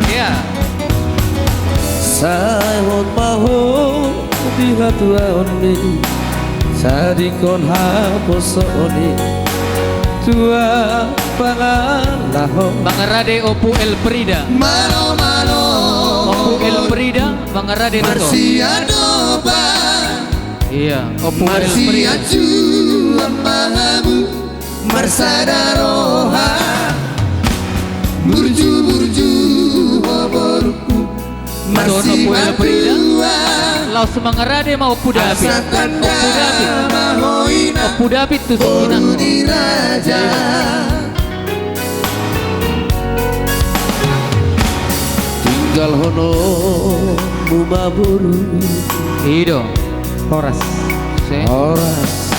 Iya. Sai hot ma ho di hatuaon ni, sadingkon haposoon i tua pangalaho. Mangarade Ompu Elfrida. Malo, malo. Ompu Elfrida, mangarade na to. Marsian opa. Iya, Ompu Elfrida. Marsian juang ma hamu. Marsada roha, burju-burju ho borungku, marsimatua. Laos mangarade ma Ompu David. Ompu David. Ompu David tu si inang. Boru ni raja. Tinggalhononmu ma boru. I do. Horas. Horas.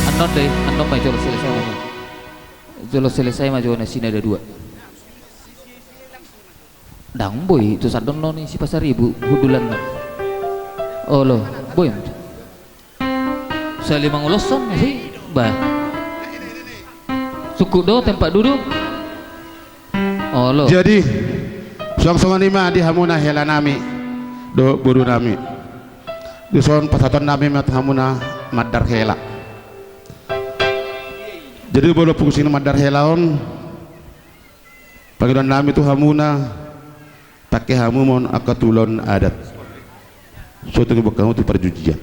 Annon do i, annon ma i, jolo selesai ma jolo. Jolo selesai ma jolo na sinada dua. Ndang boi tu sadonnon i si Pasaribu hundulanna. Olo, boi. Sahali mangoloshon si, bah. Cukup do tempat duduk. Olo. Jadi, suang songon i ma di hamuna hela nami dohot boru nami. Dison pasahaton nami ma tu hamuna mandar hela. Jadi molo fungsi ni mandar hela on, pangidoan nami tu hamuna, pangke hamu ma on angka tu ulaon adat. So tung diboan hamu tu parjujian.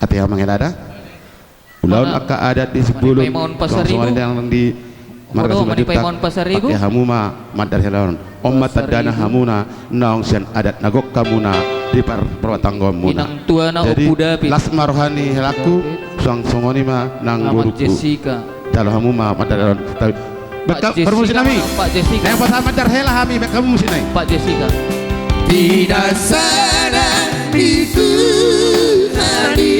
Ate, amang hela da. Ulaon angka adat di Simbolon. Songon i nang di marga Simanjuntak, pangke hamu ma mandar hela on. On ma tandana hamuna naung sian adat na gok hamuna di par-, parbatanggaon muna. Jadi las ma roha ni helangku, suang songon i ma nang borungku. Jalo hamu ma mandar hela on. Baen hamu musik nami. Nang pasahat mandar hela hami, baen hamu musik nai. Pak Jessica. Tidak sadar di Tuhan i.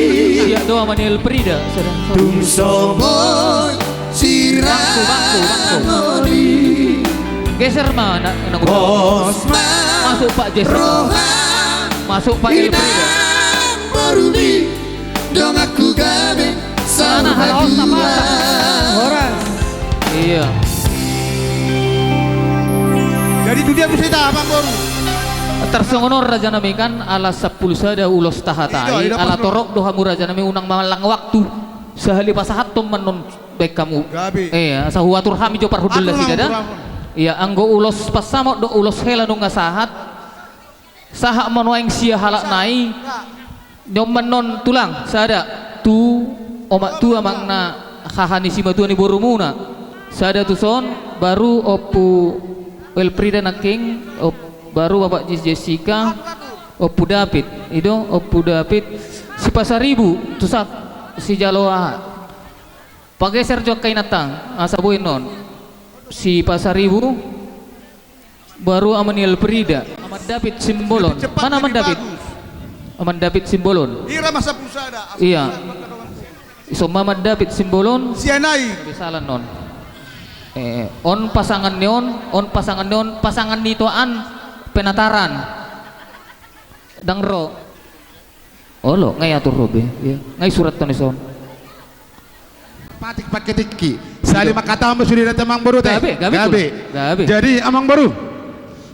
Siap doa Manuel Prida, sedang. Tung songon sirang oli. Geser ma, nak, nak. Pos ma. Masuk Pak Jessica. Roha. Masuk Pak Elfrida. Inang borumi. Donganku gabe. Sana, halaos na patah. Horas. Iya. Jadi tu dia bisa ita, Amang Boru. Tarsongon on raja nami kan, ala sampulu sada ulos tahatai, ala torop do hamu raja nami, unang mangallang waktu. Sahali pasahathon ma annon baen hamu. Gabe. Iya, asa huatur hami jo parhundul nasida da. Iya, anggo ulos pansamot dohot ulos hela nunga sahat. Sahat ma nuaeng sian halak nai. Nyoman non tulang, sada, tu omak tua amang na haha ni simatua ni borumuna. Sada tuson, baru Ompu Elfrida nangkin, op-, baru Bapak Jis-, Jessica, Ompu David, i do, Ompu David, si Pasaribu, tu sap, sijalo aha. Pageser jo angka inanta, asa boi non. Si Pasaribu, baru Amang Elfrida. Amang David Simbolon. Mana Amang David? Amang David Simbolon. Iya. Ison ma Amang David Simbolon. Sianai. Salah non. Eh, on pasangan ni on, on pasangan ni on, pasangan ni toan penataran. Ndang ro. Olo, nga i atur ro be, iya. Nga i surat toni son. Patik pakai tiki. Sali mangkatahon ma sude da tu Amang Boru te. Gabe, gabe. Gabe. Jadi Amang Boru.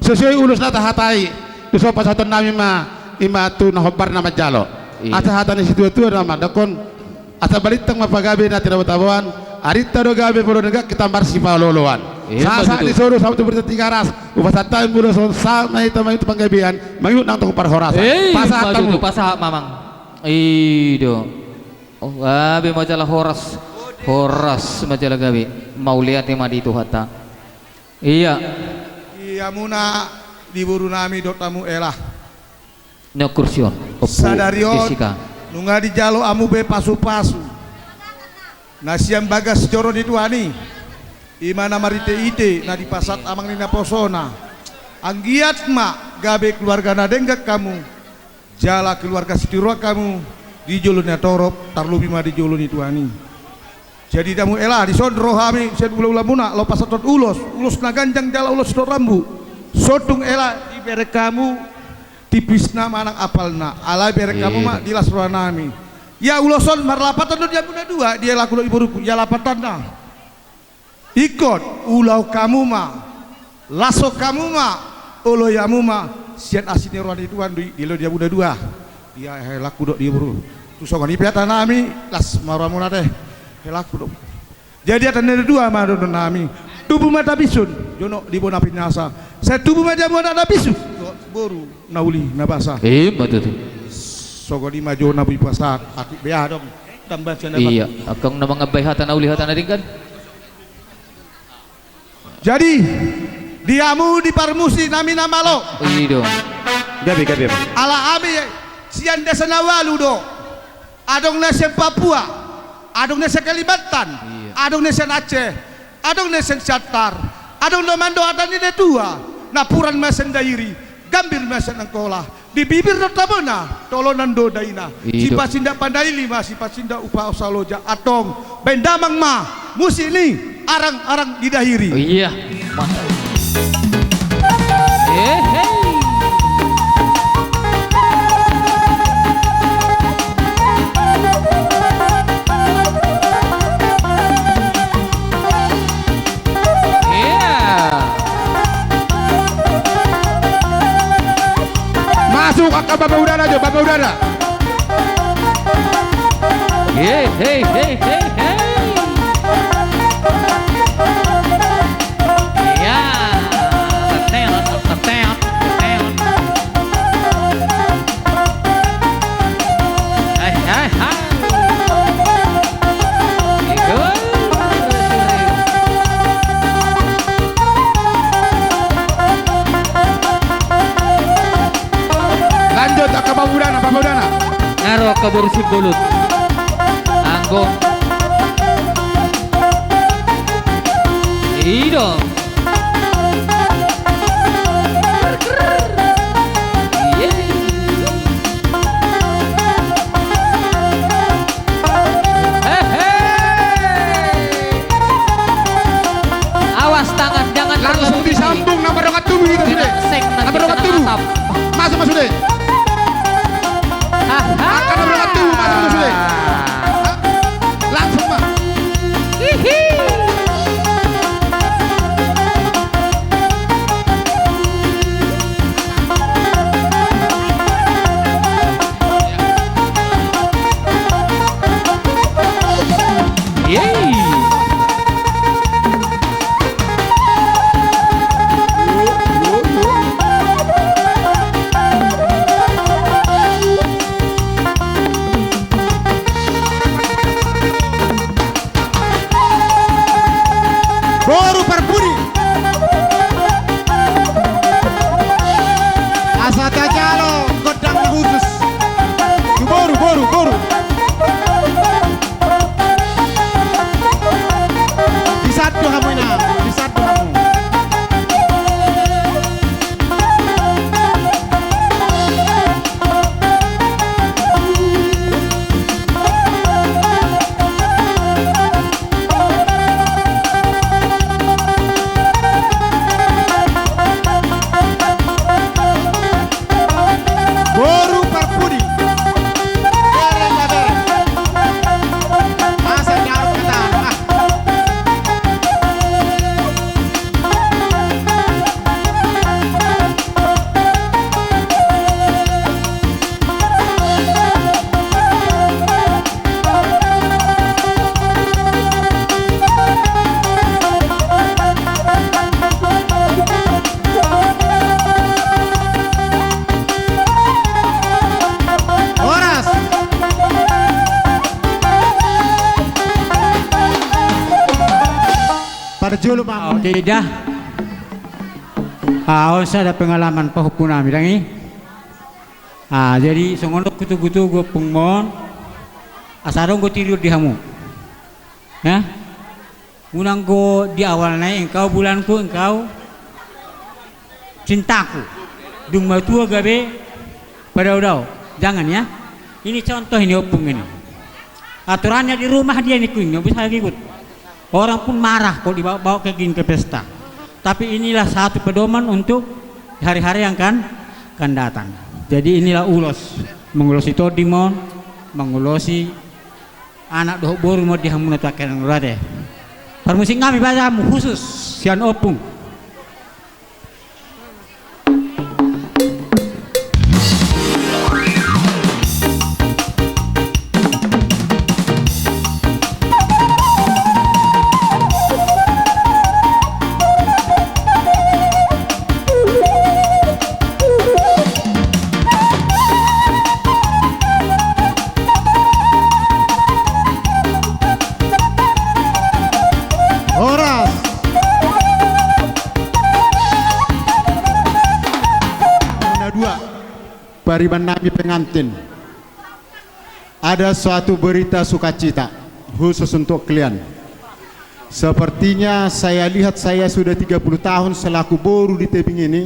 Sesuai ulos na tahatai. Dison pasahaton nami ma, ima tu na hombar na manjalo. Iya. Asa hata ni situatua na mandok on. Asa balintang ma pagabe na tinabo-taboan, arinta do gabe molo na gok hita marsipaolo-oloan. Sahat-sahat ni solu sahat tu bontean Tigaras, hupasahat hami ulos on sahat ma hita mangihut tu panggabean, mangihut nang tu parhorasan. Pasahat hamu. Pasahat ma amang. I do. O gabe ma jala horas. Horas ma jala gabe. Mauliate ma di Tuhanta. Iya. Iya, muna Di boru nami dohot hamu Ela. Nang kursi on, Ompu Jessica. Sadari on nunga dijalo hamu be pasu-pasu na sian bagas joro ni Tuhan i. I ma na marite-ite na dipasahat amang ni naposona. Anggiat ma gabe keluarga na denggan hamu, jala keluarga sitiruan hamu di jolo ni natorop, tarlobi ma di jolo ni Tuhan i. Jadi hamu Ela, dison ro hami sian hula-hula muna laho pasahathon ulos, ulos na ganjang jala ulos na rambu. Sotung Ela, dibereng hamu tipisna manang apalna, alai bereng hamu ma di las roha nami. Ia ulos on marlapatan do di hamuna dua, di helaku dohot di boruku, ia lapatanna. Ingkon ulaon hamu ma, lashon hamu ma, oloi hamu ma, sian asi ni roha ni Tuhan do i, dilehon di hamuna dua. Ia helaku dohot di boru. Tung songon i pe hata nami, las ma rohamuna ate. Helaku dohot. Jadi hata ni na dua ma dohonon nami. Tubu ma tapisun, jonok di bona pinasa. Sai tubu ma di hamu anak na pinsu, boru na uli na basa. I ma tutu. Songon i ma jo na boi pasahat, atik be adong tambahan sian dapat. Ia, angka na mangambai hata na uli hata na denggan. Jadi di hamu di parmusik nami na malo. I do. Gabe, gabe. Ala hami sian desa na ualu do. Adong na sian Papua, adong na sian Kalimantan, adong na sian Aceh, adong na sian Siantar, adong na mandok hata ni na tua, napuran ma sian Dairi, gambir ma sian Angkola, di bibir do tabona, tolonan do daina. I do. Sipasindak pandaili ma, sipasindak upa osa loja, antong baen damang ma musik ni arang-arang di Dairi. Ia. Mantap. Hehe. Ia. Masuk angka bapa udana jo, bapa udana. Hei, hei, hei, hei, hei. Ia. Teteot, teteot, teteot. Hai, hai, hai. Igo. Lanjut angka bapa udana, bapa udana. Nga ro angka boru Simbolon. Anggo. I do. Ye. Hehe. Awas tangan, jangan terlalu tinggi. Langsung disambung, na mardongan tubu hita sude. Seng, na mardongan tubu. Masuk, masuk sude. Aha. Angka na mardongan tubu, masuk, masuk sude. Langsung ma. Hihi. Yeay. Boru parpudi. Asa tajalo gondang na khusus. Tu boru, boru, boru. Di satu hamu ina, di satu hamu. Boru parpudi. Bereng ma bereng. Masa daun kata. Ah. Horas. Parjolo ma. Oke dah. Ah, on sada pengalaman pahompu nami, dang i? Ah, jadi songon on hutogu-togu ompung mon, asa adong do tidur di hamu. Ya? Unang do di awalna i, engkau bulanku, engkau cintaku. Dung matua gabe padao-dao. Jangan ya. Ini contoh ini ompung ini. Aturannya di rumah dia ini kuing, nggak bisa ikut. Orang pun marah kalau dibawa-bawa ke gini ke pesta. Tapi inilah satu pedoman untuk hari-hari yang kan, kan datang. Jadi inilah ulos. Mengulosi tondi mon, mengulosi anak dohot boru mon di hamuna tu angkeran urate. Parmusik nami bajamu khusus sian ompung. Horas. Nomor dua, pariban nami pengantin. Ada suatu berita sukacita khusus untuk kalian. Sepertinya saya lihat saya sudah tiga puluh tahun selaku boru di Tebing ini,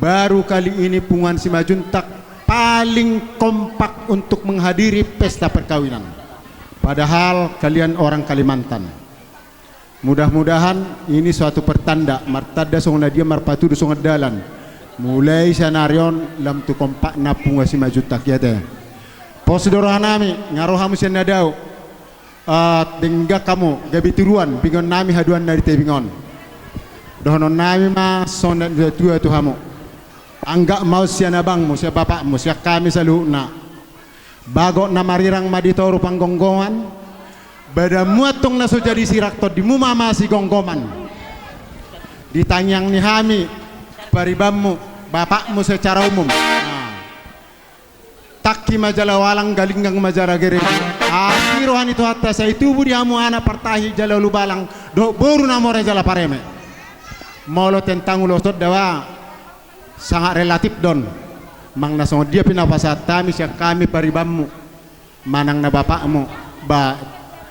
baru kali ini Punguan Simanjuntak paling kompak untuk menghadiri pesta perkawinan. Padahal kalian orang Kalimantan. Mudah-mudahan ini suatu pertanda, martanda songon na dia, marpatudu songon dalan. Mulai sian ari on lam tu kompakna Punguan Simanjuntak i, ate. Pos do roha nami, nga ro hamu sian na dao. Ah, denggan hamu, gabe tiruan bingon nami haduan na di Tebing on. Dohonon nami ma songon na tua tu hamu. Anggap ma on sian abangmu, sian bapakmu, sian hami saluhutna. Bagot na marirang ma di toru panggomgoman, badanmu antong na so jadi sirang, tondimu ma na masigomgoman. Di tangiang ni hami paribanmu, bapakmu secara umum. Nah. Tangki ma jala ualang, galinggang ma jala gereja. Asi roha ni Tuhanta sai tubu di hamu anak partahi jala ulubalang, dohot boru na more jala pareme. Molo tentang ulos on da ba, sangat relatif do on. Manang na songon dia pe na pasahat hami sian hami paribanmu, manang na bapakmu, ba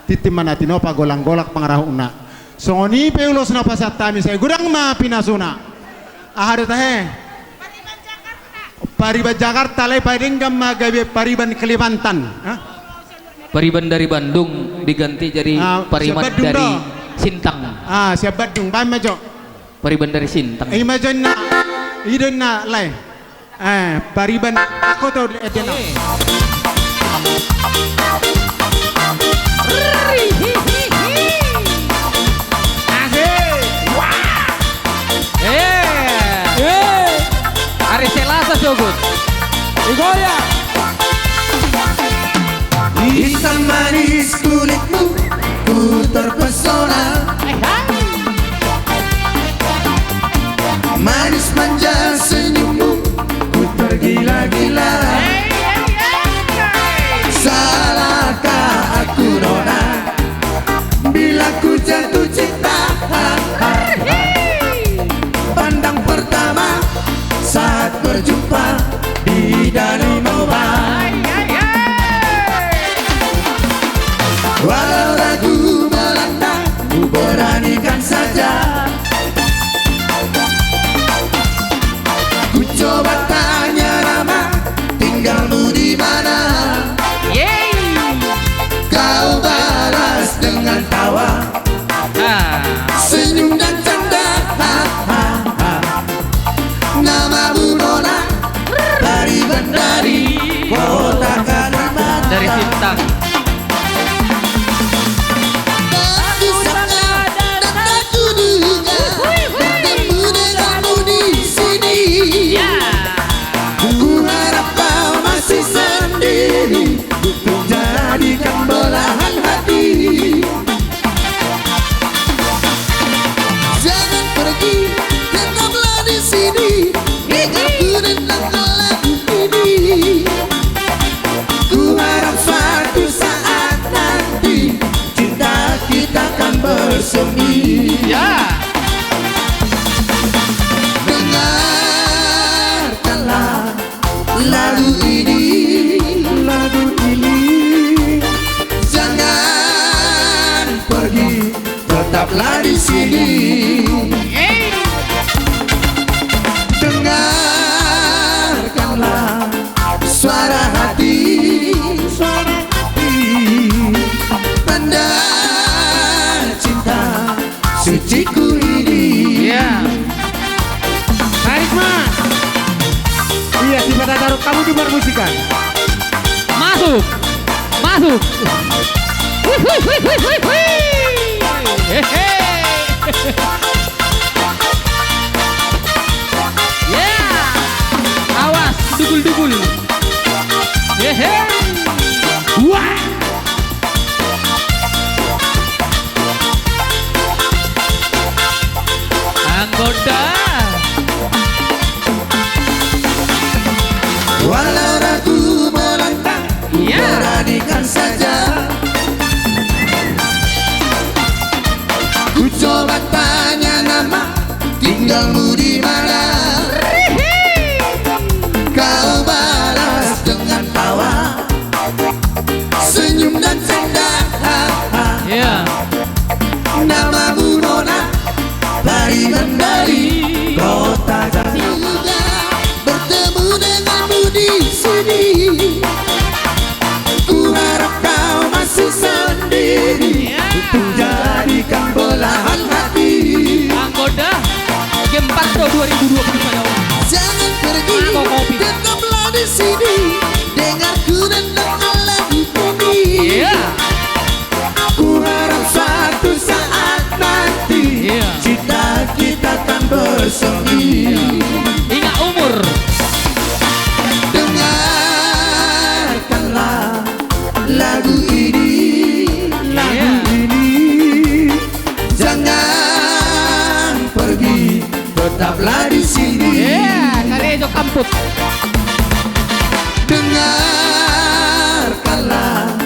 tintin ma na tinopa, golang-golang pangarahutna. Songon i pe ulos na pasahat hami, sai godang ma pinasuna. Aha do tahe? Pariban Jakarta, alai paling denggan ma gabe pariban Kalimantan. Hah? Pariban dari Bandung diganti jadi, ah, pariban siap Bandung dari do. Sintang. Ah, siap Bandung, baen ma jo. Pariban dari Sintang. I ma jo na, i do na, lae. Eh, pariban, aku tau, eh, dia na. Asik. Wah. Eh. Eh. Hari Selasa, Sogut. Digoyang. Hitam manis kulitmu, ku terpesona. Manis manja senyummu, ku tergila-gila. Salahkah aku, nona, bila ku jatuh cinta? Pandang pertama saat berjumpa di Danau Toba. Walau ragu melanda, ku beranikan saja. Ku coba tanya nama, tinggalmu di mana? Yeay. Kau balas dengan tawa. Ah. Senyum dan canda. Ha, ha, ha. Namamu, nona, pariban dari kota Kalimantan. Dari Sintang. Tak kusangka, tak kuduga, bertemu denganmu di sini. Ya. Ku harap kau masih sendiri, ku jadikan belahan hati. Jangan pergi, tetaplah di sini. Dengarku dan lagu ini. Ku harap suatu saat nanti cinta kita kan bersemi. Ya. Dengan Tetaplah di sini. Dengarkanlah suara hati, suara hati. Tanda cinta suciku ini. Iya. Tarik, Mas. Iya, tiba taruh kamu di permusikan. Masuk. Masuk. Wih, wih, wih, wih, wih, wih. Hehe. Ya. Awas, dugul-dugul. Hehe. Wah. Anggo da. Walau ragu melangkah, iya, beranikan saja. Ku coba tanya nama, tinggalmu di mana? Kau balas dengan tawa, senyum dan canda. Iya. Namamu Nona, Pariban dari kota Jakarta. Bertemu denganmu di sini. Ku harap kau masih sendiri. Iya. Untuk jadikan belahan hati. Anggo da. Game empat Pro dua ribu dua puluh satu. Jangan pergi, tetaplah di sini. Dengar ku dendang ala di bumi. Iya. Ku harap suatu saat nanti, iya, cinta kita kan bersemi. Iya. Ingat umur. Dengarkanlah lagu ini, lagu, iya, ini. Jangan pergi, tetaplah di sini. Iya, kali itu kamput. Dengarkanlah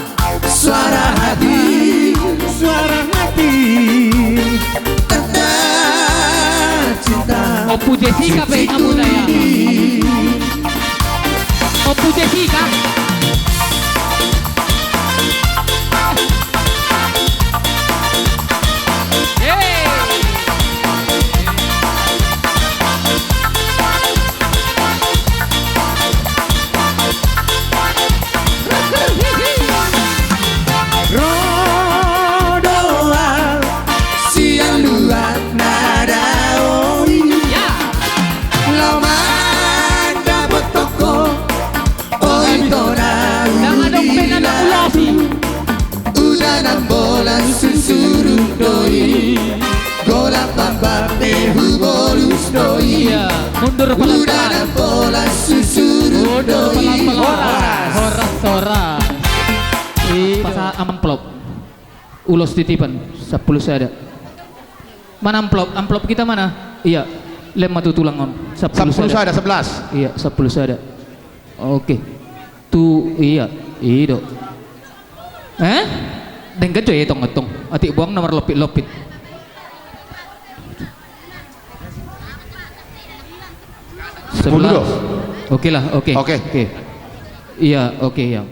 suara hati, suara hati. Tanda cinta. Ompu Jessica pe suciku ini. Ompu Jessica. Hey. Ro do au sian luat na daong i. Ya. Laho mandapothon ho, oi Tona. Dang adong pe na mangulasi. Uda nambolan susuruk do i. Golap bamba pe hubolus do i. Iya, mundur pelan-pelan. Uda nambolan susuruk do i. Mundur pelan-pelan. Horas. Horas, horas. Iya. Pasa amplop. Ulos titipan, sampulu sada. Mana amplop? Amplop kita mana? Iya. Lem ma tu tulang on. Sampulu sada. Sampulu sada, sebelas. Iya, sampulu sada. Oke. Tu, iya, i do. Eh? Denggan jo i tong, tong. Atik buang nomor lopit-lopit. Sepuluh. Sebelas. Oke lah, oke. Oke. Oke. Iya, oke, iya.